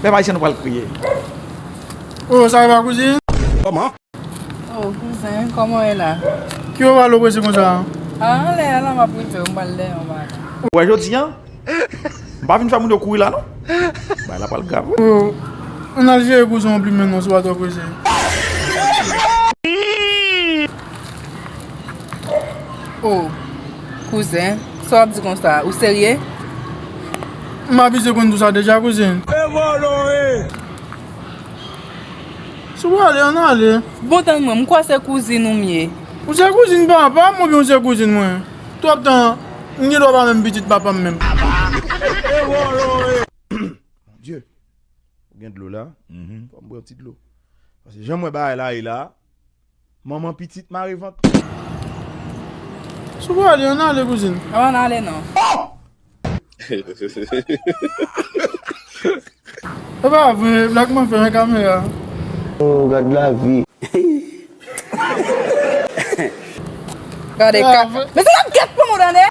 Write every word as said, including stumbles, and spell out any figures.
Pèp ayisyen nou pral kriye. Oh, sa va, kouzin? Kòman? Oh, kouzen, kòman w ye la? Ki ou pale prese konsa? Ah, anlè a la, m ap rive, m pral dèyè yon bagay. Ou wè jodi a, m pa vin fè moun yo kouri la non. Bagay la pral grav wi. Oh, ann al jere kouzen w pli men non, si w pa twò prese. Oh, kouzen, sa w ap di konsa? Ou serye? M abize konn di w sa deja, kouzin. Si w ale, ann ale. Bon, tann mwen, m kwè se kouzin ou m ye. Ou se kouzin papa m oubyen ou se kouzin mwen? Twòp tan, m gen dwa pa menm pitit papa m menm. Bondye, ou gen dlo la? Fò m pran ti dlo. Paske jan m wè bagay la ye la, manman pitit mare vant. Si w ale, ann ale, kouzin. Ann ale non. E pa vre, blak mwen fè nan kamera. Oh, gad lavi. Gade ka. Men se l ap gèt pou mwen tande.